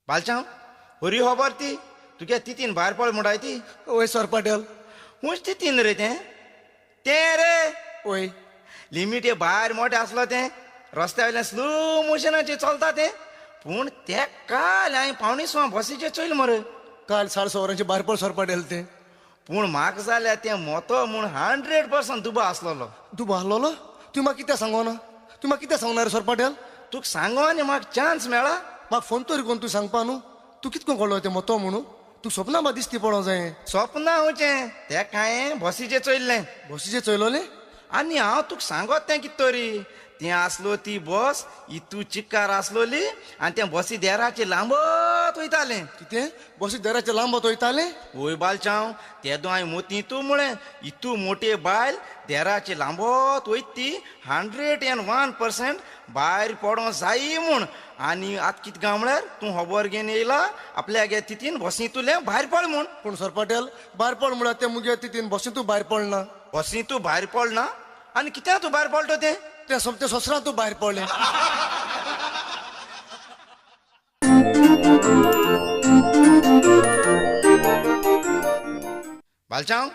बालचांव, हरी खबर ती तुगे तितीन भायर पळ म्हणटाय ती. वय सरपाटेल. खूंच तितीन रे तें तें रे. वय लिमिटे भायर मोठें आसलो तें, रस्त्या वयल्यान स्लो मोशनाचेर चलता तें. पूण ते काल हांवें पावणे सवां बसीचेर चोयलें मरे. काल 6:30 वरांचेर भायर पळ सरपाटेल तें. पूण म्हाका जाल्यार तें मोतो म्हूण 100% दुबो आसलेलो. दुबो आसलेलो? तूं म्हाका कित्याक सांगना? तूं म्हाका कित्याक सांगना रे सरपाटेल? तुका सांगो आनी म्हाका चान्स मेळा. म्हाका फोन तरी कोण तूं सांगपा न्हू. तूं कितको कळ्ळो तें मोतो म्हणून? तूं सपना म्हाका दिसती पडोंक जाय. सपना हुंचें तें कांय बसीचेर चोयल्लें. बसीचेर चोयलोलें? आनी हांव तुका सांगत तें कितें तरी, तें आसलो ती बस इतू चिक्कार आसलोली आनी तें बसी देराचेर लांबत वयतालें. कितें बसी देराचेर लांबत वयतालें? वय बालचांव, तेदो हांवें मोती तूं म्हळें इतू मोटे बायल देराचेर लांबत वयता ती 101% भायर पडों जाय म्हूण. आनी आतां कितें गा म्हळ्यार तूं खबर घेवन येयला आपल्यागे तितीन बसी तुलें भायर पड म्हूण. पूण सरपाटेल भायर पड म्हळ्यार तें मुगे तितीन बसी तूं भायर पडना. बसी तूं भायर पडना आनी कित्याक तूं भायर पडलो तें? तें सोमतें सोसरां तूं भायर पडलें. बालचांव,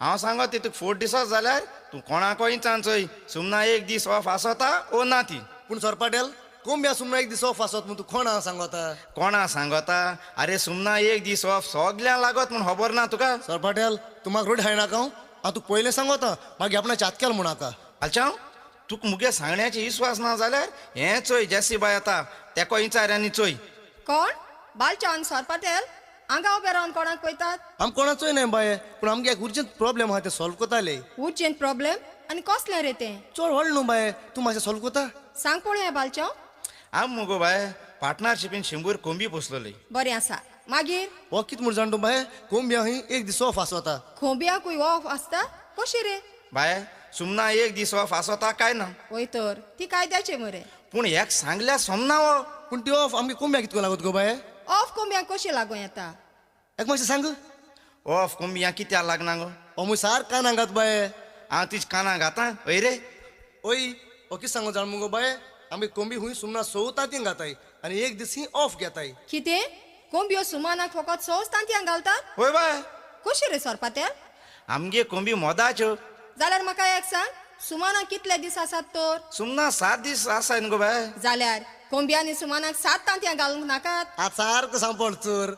हांव सांगत ती तुका फोट दिसत जाल्यार तूं कोणाकय चान्स चोय, सुमना एक दीस ऑफ आसता ओ ना ती. पूण सरपाटेल कोंब्या सुमना एक दीस ऑफ आसत म्हूण तूं कोणा सांगता? कोणा सांगता? आरे सुमना एक दीस ऑफ सगल्यांक लागत म्हूण खबर ना तुका? सरपाटेल तूं म्हाका रोड हाडनाका, हांव तुका पयलें सांगता, मागीर आपणाच्या हात केल म्हूण नाका. बालचांव, तुका मुगे सांगण्याची विश्वास ना जाल्यार हें चोय, जेसी बाय येता तेको इंचार आनी चोय. कोण बालचांव सरपाटेल हांगा उबे रावन कोणाक पळयतात? आम कोणा चोय न्हय बाये, पूण आमगे एक उर्जंट प्रॉब्लेम आहा तें सॉल्व कोताले. उर्जंट प्रॉब्लेम आनी कसलें रे तें? चड व्हड न्हू बाये, तूं मातशें सॉल्व कोता. सांग पळोवया बालचांव. आम मुगो बाये पार्टनरशिपीन 100 कोंबी पोसलोली. बरें आसा, मागीर? हो कित म्हूण जाण तूं बाये, कोंब्या ही एक दीस ऑफ आसता. कोंब्याकूय ऑफ आसता कशें रे? बाये सुमना एक दीस ऑफ आसता काय ना? वय तर ती कायद्याचे मरे. पूण एक सांगल्या सोमना हो. पूण ती ऑफ आमगे कोंब्या कितको लागत गो बाये? ऑफ कोंब्यांक कशें लागूं येता? एक मातशें सांग. ऑफ कोंब्यांक कित्याक लागना गो? हो मुय सारक कानां घात बाये. हांव तुज कानां घातां हय रे? ओय हो कितें सांगो जाण मुगो बाये, आमगे कोंबी हुंय सुमना 6 तांतयां घाताय आनी एक दीस ही ऑफ घेताय. कितें कोंबयो सुमानाक फकत 6 तांतयां घालतात? हय बाय. कशें रे सरपातेल? आमगे कोंबी मोदाच्यो. जाल्यार म्हाका एक सांग, सुमानाक कितले दीस आसात तर? सुमना 7 दीस आसाय न्हू गो बाय. जाल्यार कोंब्यांनी सुमानाक 7 तांतयां घालूंक नाकात? आतां सारको सांपड चोर.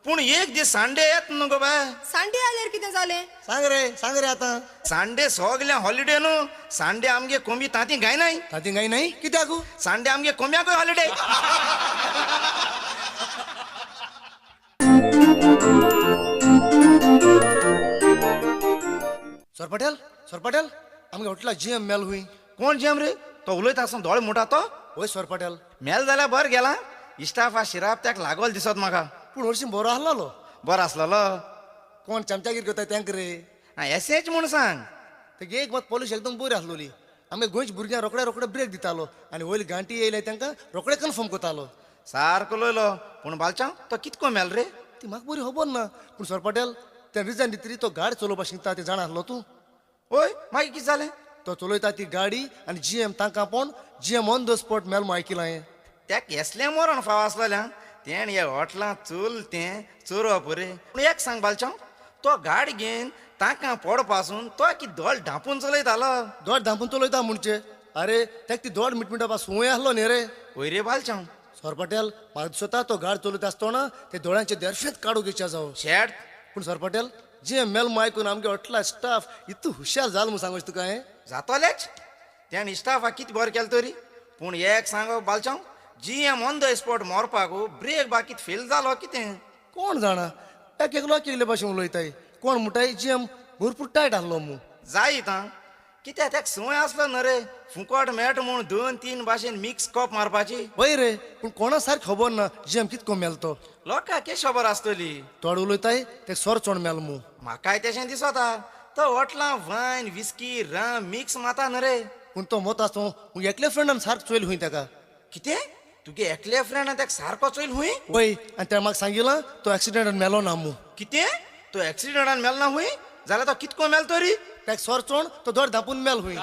पूण एक दीस सांडे येत न्हू गो बाय. सांडे आल्यार कितें जालें? सांग रे, सांग रे आतां. सांडे सगळ्या हॉलिडे न्हू, सांडे आमगे कोंबी तांती गायनाय. तांती गायनाय कित्याक? सांडे आमगे कोंब्याकूय हॉलिडे. सरपाटेल, सरपाटेल आमगे हॉटेला जीएम मेल हुंय. कोण जीएम रे? तो उलयता आसून दोळे मोठा तो? वय सरपाटेल. मेल जाल्यार बरें गेला, इस्टाफा शिराप त्याक लागोल दिसत म्हाका. पूण हरशीं बरो आसलोलो. बरो आसलोलो? कोण चमच्यागीर करता तेंक रे? एसेच म्हूण सांग. तेगे एक मात पॉलिश एकदम बरी आसलोली. आमगे गोंयच्या भुरग्यांक रोखडे रोखडे ब्रेक दितालो आनी वयली गांठी येयले तेंकां रोखडे कन्फर्म करतालो. सारको लोयलो. पूण बालचांव तो कितको मेल रे? ती म्हाका बरी खबर ना. पूण सरपाटेल तें रिजन दितरी तो गाडी चलोवपाक शिकता तें जाणा आसलो तूं? वय मागीर कितें जालें? तो चलयता ती गाडी आनी जीएम तांकां आपोवन GM on the spot mail म्हूण आयकिलां हांवें. त्याक येसलें मरण फाव आसलोलें तेणें ह्या हॉटलां चोल तें चोरप रे. पूण एक सांग बालचांव, तो गाडी घेवन तांकां पडपासून तो की दोळ धांपून चलयतालो. दोळ धांपून चलयता म्हणचे? आरे तेक ती दोळ मिटमिटपा संवय आसलो न्ही रे. वय रे बालचांव. सरपाटेल म्हाका दिसता तो गाडी चलयता आसतना ते दोळ्यांचे देर्फेत काडूंक इच्छा जावं. शेट. पूण सरपाटेल जे मेल म्हूण आयकून आमगे हॉटला स्टाफ इतू हुशार जाल म्हूण सांगोच तुका हांवें. जातोलेच तेणें स्टाफाक कितें बरें केलें तरी. पूण एक सांगो बालचांव, जीएम ऑन the spot मरपाक ब्रेक बाकीत फेल जालो कितें? कोण जाणा, एक एकलो एक एकले भाशेन उलयताय. कोण म्हणटाय जीएम भरपूर टायट आसलो म्हूण. जायत आं, कित्याक तेका संवय आसलो न्हय रे फुकट मेळटा म्हूण दोन तीन भाशेन मिक्स कॉप मारपाची. वय रे, पूण कोणा सारकें खबर ना जेम कितको मेल तो. लोकांक केश खबर आसतली. तोड उलयताय ते सोर चोण मेल मू. म्हाकाय तेशें दिसता. तो हॉटलां वायन विस्की रम मिक्स माता न्हय रे. पूण तो मोत आसतो एकले फ्रेंडान सारको चोयल हुंय तेका. कितें तुगे एकले फ्रेंडान तेका सारको चोयल हुंय? वय, आनी तेणें म्हाका सांगिलां तो एक्सिडेंटान मेलो ना मू. कितें तो एक्सिडेंटान मेल ना हुंय? जाल्यार तो कितको मेल तरी? तेका सोर चोण तो दोर धांपून मेल हुंय.